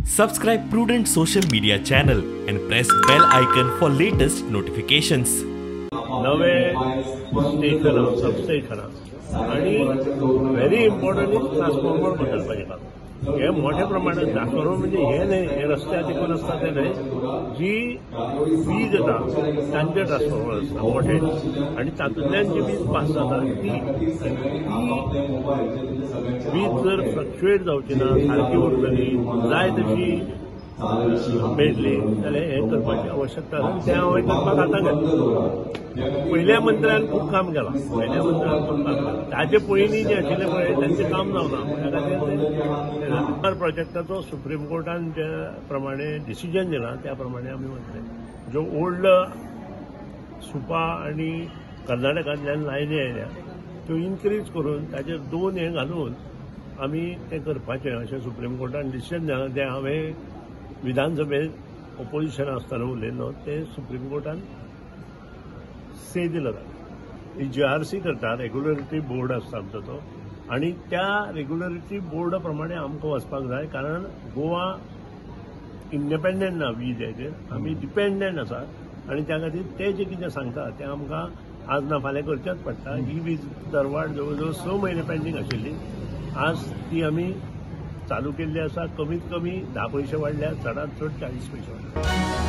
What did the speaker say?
Subscribe Prudent social media channel and press bell icon for latest notifications. नवे स्टेशनां, सबस्टेशनां आनी very important is transformer बदलपाचें काम. हे मोठ्या प्रमाणात ट्रान्सफॉर्मर म्हणजे हे न्हय, हे रस्त्यार देखून आसता ते न्हय, जी वीज येता तांचे ट्रान्सफॉर्मर आसता मोठे आनी तातूंतल्यान जी वीज पास जाता ती वीज जर फ्लक्च्युएट जावची ना, सारकी उरतली, जाय तशी मेळटली जाल्यार हें करपाची आवश्यकता आसा. तें हांवें करपाक आतां घेतलें. पयल्या मंत्र्यान खूब काम केलां, पयल्या मंत्र्यान खूब काम केलां. ताचे पयलीं जे आशिल्ले पळय तांचें काम जावना. त्या खातीर प्रोजेक्टाचो सुप्रीम कोर्टान जे प्रमाणे डिसिजन दिलां त्या प्रमाणे आमी वतले. ज्यो ओल्ड सुपा आनी कर्नाटकांतल्यान लायनी आयल्या त्यो इन्क्रीज करून ताचेर दोन हे घालून आमी तें करपाचें अशें सुप्रीम कोर्टान डिसिजन दिलां. तें हांवें विधानसभेत ओपोजिशन आसतना उलयल्लो, तें सुप्रीम कोर्टान से दिला. ही जीआरसी करता, रेग्युलेटरी बोर्ड आसता आमचो तो, आनी त्या रेग्युलेटरी बोर्डा प्रमाणे आमकां वचपाक जाय, कारण गोवा इंडिपेंडंट ना वीज हेचेर, आमी डिपेंडंट आसा आनी त्या खातीर ते जे कितें सांगता तें आमकां आज ना फाल्यां करचेंच पडटा. ही वीज दरवाड जवळ जवळ 6 म्हयने पेंडींग आशिल्ली, आज ती आमी चालू केल्ली आसा. कमीत कमी 10 पयशे वाडल्या, चडांत चड 40 पयशे वाडल्या.